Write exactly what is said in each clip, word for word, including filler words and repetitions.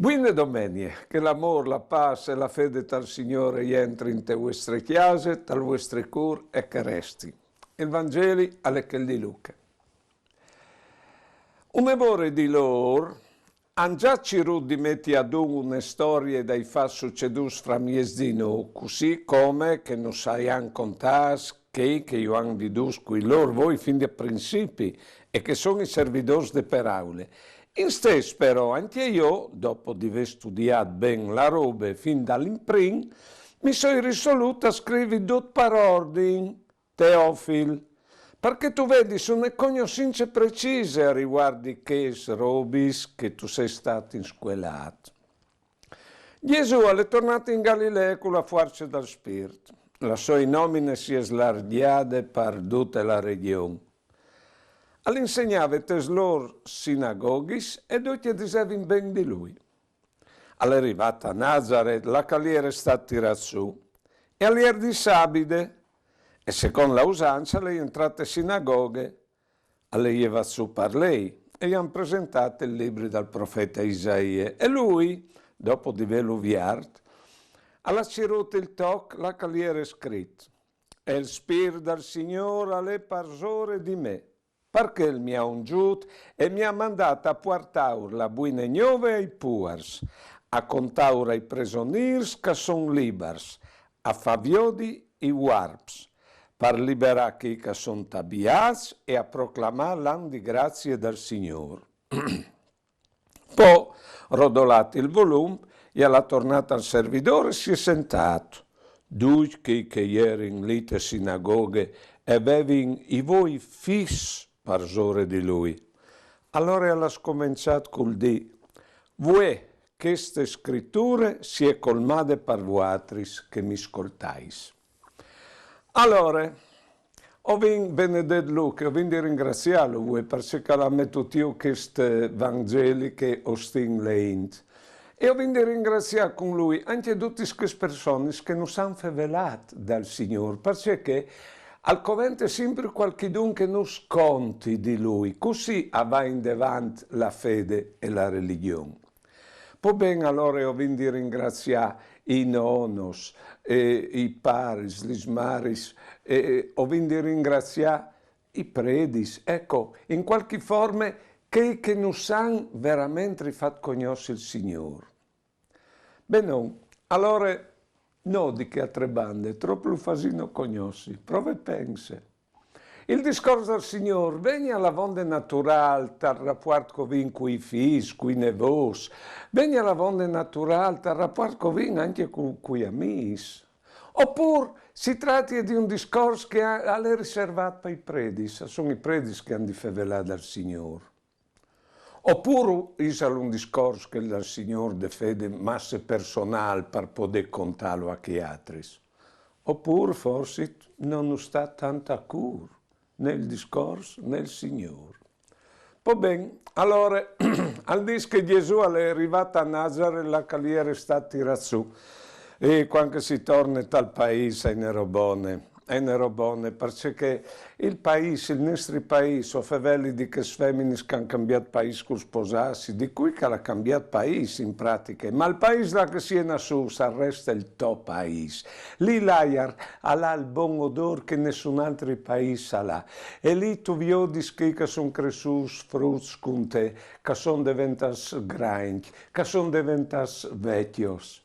Buine domenie, che l'amôr, la pâs e la fede tal Signôr e jentri inte vuestre cjase, tal vuestri cûr e che resti. Il Vangeli al è chel di Luche. Une vore di lôr àn za cirût di meti adun une storie dai fats sucedûts framieç di nô, cussì come che nus aiàn contâts chei che ju àn vidûts cui lôr voi fin de principi e che son i servidôrs de peraule. Instès però ancje jo, dopo di vê studiât ben la robe fin dal imprin, mi soi risolût a scrivi dut par ordin, Teofil, parcè tu vedis une cognossince precise a rivuart di chês robis che tu sês stât inscuelât. Jesù al è tornât in Galilee cu la fuarce dal Spirt. La sô nomine si è slargjade par dute la regjon. Al insegnave tes lôr sinagoghis e ducj a disevin ben di lui. Al è rivât a Nazaret, là che al jere stât tirât sù, e al jere dì sabide, e secont la usance al è jentrât te sinagoghe, al è jevât sù par lei, e i àn presentât il libri dal profete Isaie. E lui, dopo di vêlu viert, al à cirût il toc là che al jere scrit: E il Spirt dal Signôr al è parsore di me, parcè che mi à ungjût e mi à mandât a puartâur la buine gnove ai puars, a contâur ai presonîrs che a son libars, a fâ viodi i vuarps, par liberâ chei che a son tabiâts e a proclamâ l'an di grazie dal Signôr. Po, rodolât il volum, i al à tornât al servidôr e si è sentât. Ducj chei che a jerin li te sinagoghe e vevin i voi fis parsore di lui. Alore al à scomençât cul dî: Vuê, cheste scriture si è colmade par vuatris che mi scoltais. Alore, o vin benedet Luche, o vin di ringraziâlu vuê, parcè che al à metût jù chest, eh, Vangeli che o stin leint. E o vin di ringraziâ cun lui ancje dutis chês personis che nus àn fevelât dal Signôr, parcè che al covente simpri cualchidun che nus conti di lui, cussì a va indevant la fede e la religjon. Po ben, alore o vin di ringraziâ i nonos, eh, i paris, lis maris, eh, o vin di ringraziâ i predis, eco, in cualchi forme chei che nus àn verementri fat cognossi il Signôr. Benon, alore no di chê altre bande, trop lu fasìno cognossi, prove e pense. Il discors dal Signôr vegnial avonde naturâl tal rapuart che o vin cui fîs, cui nevôts, vegnial avonde naturâl tal rapuart che o vin ancje cu, cui amîs. Opûr si tratie di un discors che a, al è riservât pai predis, a son i predis che a àn di fevelâ dal Signôr. Opûr isal un discors chel dal Signôr de fede masse personâl par podê contâlu a chei altris. Opûr forsit no nus sta tant a cûr, né il discors, né il Signôr. Po ben, alore, al dîs che Jesù al è rivât a Nazaret, là che al jere stât tirât sù. E cuant che si torne tal paîs, a è une robone, a è une robone, parcè che il paîs, il nestri paîs, o feveli di chês feminis che a àn cambiât paîs cul sposâsi, di cui che al à cambiât paîs in pratiche, ma il paîs là che si è nassûts al reste il to paîs. Li l'aiar al à il bon odôr che nessun altri paîs al à. E li tu viodis chei che a son cressûts fruts cun te, che a son deventâts grancj, che a son deventâts vecjos.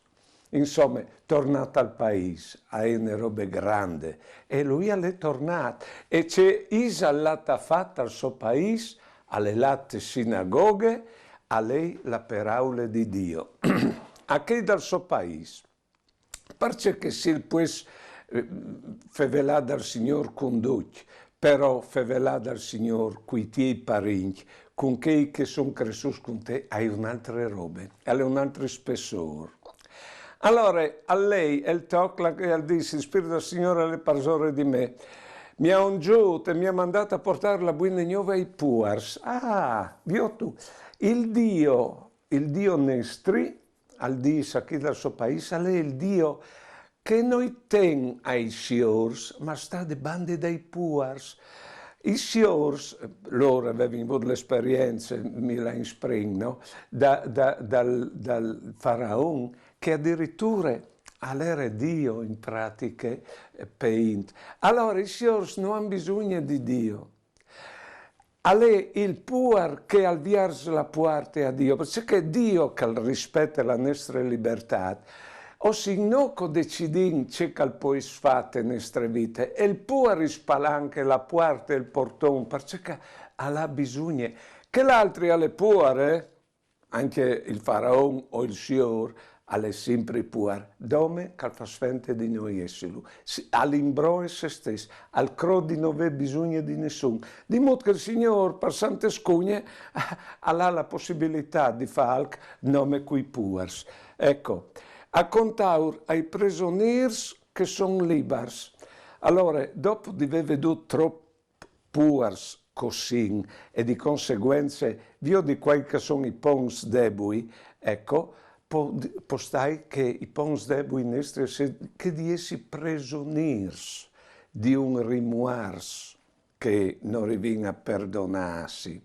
Insome, tornâ tal paîs, a è une robe grande. E lui al è tornât. E ce isal lât a fâ tal so paîs? Al è lât te sinagoghe a lei la peraule di Diu. A chei dal so paîs. Parcè che si al pues, eh, fevelâ dal Signôr cun ducj, però fevelâ dal Signôr cui tiei parincj, cun chei che a son cressûts cun te, a è une altre robe, al è un altri spessôr. Alore, a lei, el toc là che al dîs: Il Spirt dal Signôr al è parsore di me, mi à ungjût e mi à mandât a puartâ la buine gnove ai puars. Ah, viostu, il Diu, il Diu nestri, al dîs a chei dal so paîs, al è il Diu che no i ten ai siôrs, ma al sta de bande dai puars. I siôrs, lôr a vevin vût la esperience mil agns prin, no? Da, da, dal, dal faraon, che adiriture al ere Dio in pratiche, eh, pe int. Alore i siôrs no àn bisugne di Dio. Al è il puar che al viers la puarte a Dio, parcè che Dio che al rispete la nestre libertât, o sin nô che o decidìn ce che al pues fâ te nestre vite, e il puar i spalanche la puarte e il porton, parcè che al à bisugne. Chel altri al è puar, eh? Ancje il faraon o il siôr al è simpri puar, dome che al fâs fente di no jessi lu, al imbroe se stes, al crôt di no vê bisugne di nissun, di mût che il Signôr, par sante scugne, al à la pussibilitât di fâ alc nome cui puars. Eco, a contaur ai presonîrs che a son libars. Alore, dopo di vê vedût trop puars che o sin e di conseguence viodi cuâi che a son i ponts debui, eco, po, po stâi che i ponts debui nestri a son chei di jessi presonîrs di un rimuars che no rivìn a perdonâsi,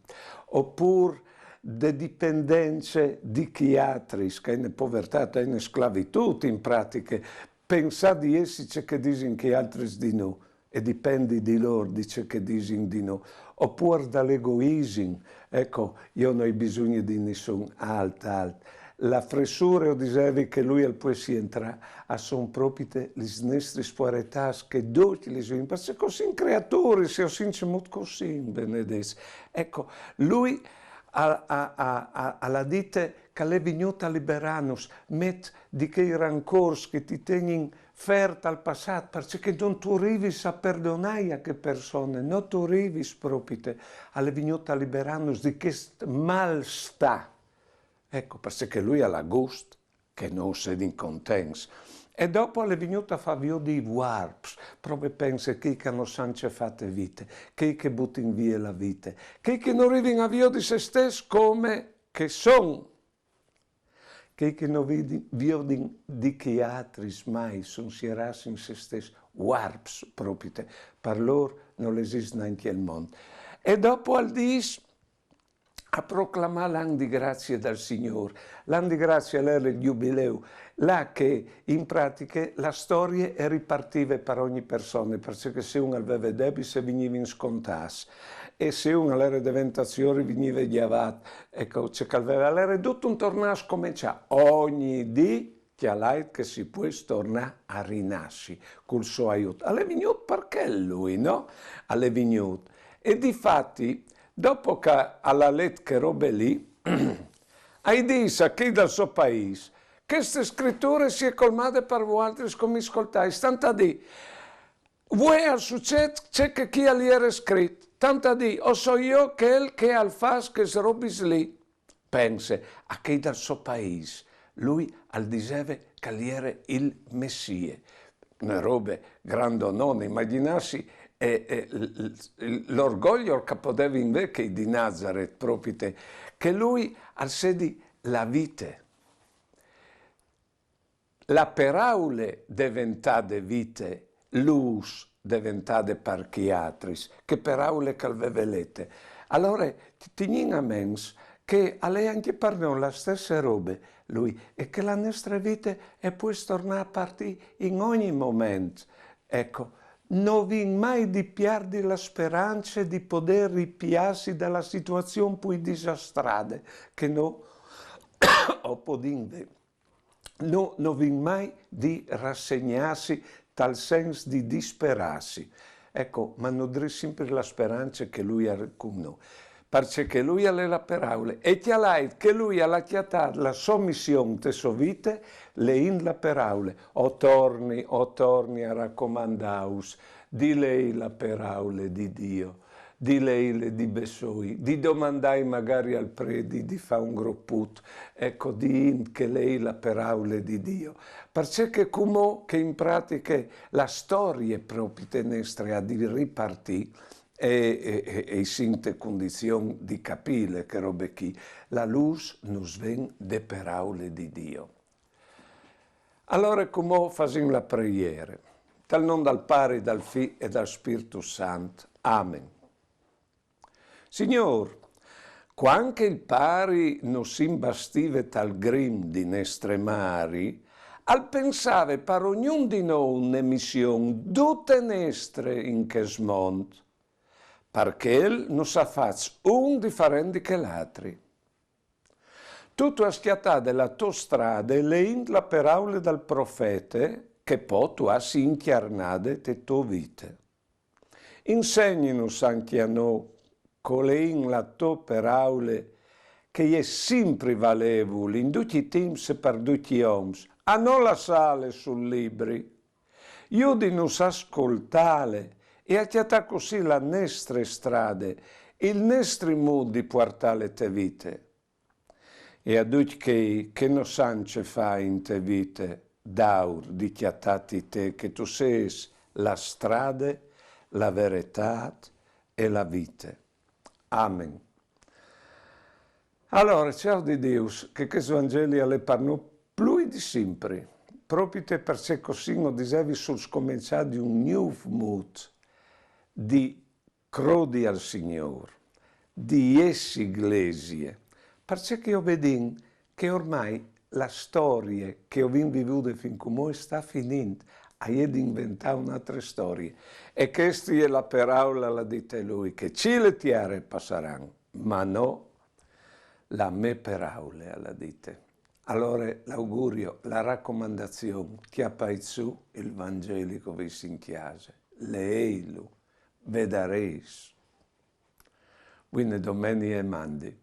opûr de dipendence di chei altris, che a è une povertât, a è une sclavitût in pratiche, pensâ di jessi ce che a disin chei altris di nô e dipendi di lôr di ce che a disin di nô, opûr dal egoisim, eco, jo no ai bisugne di nissun, alt, alt. La fressure, o disevi, che lui al pues jentrâ, a son propite lis nestris puaretâts che ducj lis vin, parcè che o sin creaturis, o sin cemût che o sin, benedets. Eco, lui al, al, al, al, al à dite che al è vignût a liberânus, met di chei rancôrs che ti tegnin fert al passât, parcè che no tu rivis a perdonâi a chê persone, no tu rivis propite, al è vignût a liberânus di chest malstâ. Eco, parcè che lui al à gust che nô o sedin contents. E dopo al è vignût a fâ viodi i vuarps, propit pense chei che no san ce fâ te vite, chei che a butin vie la vite, chei che no rivin a viodi se stes come che a son, chei che no viodi-, viodin di chei altris mai, a son sierâts in se stes, vuarps propite, par lôr nol esist nancje il mont. E dopo al dîs, a proclamâ l'an di grazie dal Signôr. L'an di grazie al ere il Jubileu, là che in pratiche la storie e ripartive par ogni persone, parcè che se un al veve debits e vignivin scontâts, e se un al ere deventât siôr e vignive gjavât, eco, ce che al veve, al ere dut un tornâ a scomençâ, ogni dì cjalait che si pues tornâ a rinassi cul so aiût. Al è vignût par chel lui, no? Al è vignût. E difati, dopo che al à let chê robe li, al dîs a chei dal so paîs: «Cheste scriture e je colmade par voaltris che mi scoltais, tant a dî, vuê al sucêt ce che chi al jere scrit, tant a dî, o soi jo chel che al fâs chês robis li.» Pense, a chei dal so paîs, lui al diseve che al jere il Messie. Une robe grandonone, imagjinâsi, eh, eh, l-, l-, l'orgoglio che a podevin vê chei di Nazaret, propite, che lui al sedi la vite. La peraule deventade vite, lûs deventade par chei altris, chê peraule che al veve lete. Alore, ti-, tignìn a ments che al è ancje par nô la stesse robe, lui, e che la nestre vite e pues tornâ a partî in ogni moment. Eco, no vin mai di pierdi la sperance di podê ripiâsi da la situazion plui disastrade che nô o podìn vê. No, no vin mai di rassegnâsi tal sens di disperâsi. Eco, ma nudrî simpri la sperance che lui al è cun nô. Parcè che lui al è la peraule. E cjalait che lui al à cjatât la sô mission te sô vite, leint la peraule. O torni, o torni a racomandâus, dilêi la peraule di Dio. Dilêile di bessôi, di domandâi magari al predi di fâ un groput, eco, di int che lei la peraule di Dio. Parcè che cumò che in pratiche la storie propite nestre e à di ripartî, e, e, e, e i sin te condizion di capîle chê robe chi, la lûs nus ven de peraule di Dio. Alore cumò fasìn la preiere. Tal non dal Pari, dal Fi e dal Spirtu Sant. Amen. Signôr, cuant che il pari no s'imbastive tal grim di nestre mari, al pensave par ognun di nô une mission dute nestre in chest mont, parcè che el nus à fats un diferent di chel altri. Tu tu âs cjatade la tô strade leint la peraule dal profete che po tu âs incjarnade te tô vite. Insegninus ancje a nô, co leìn la tô peraule, che e je simpri valevul in ducj i timps e par ducj i oms, a no lassâle sul libri. Judinus a scoltâle e a cjatâ cussì la nestre strade, il nestri mût di puartâle te vite. E a ducj chei che no san ce fâ inte vite, daur di cjatâti te, che tu sês la strade, la veretât e la vite. Amen. Alore, cjale di Diu, che chest Vangeli al è par nô plui di simpri, propite parcè che cussì o disevi sul scomençâ di un gnûf mût di crodi al Signôr, di jessi glesie, parcè che o vedìn che ormai la storie che o vin vivude fin cumò e sta finint, e je di inventâ une altre storie. E cheste e je la peraule, le à dite lui, che cîl e tiere passaran, ma no la mê peraule, le à dite. Alore l'auguri, la racomandazion, cjapait sù il Vangeli che o vês in cjase, leeilu, vedarês. Buine domenie e mandi.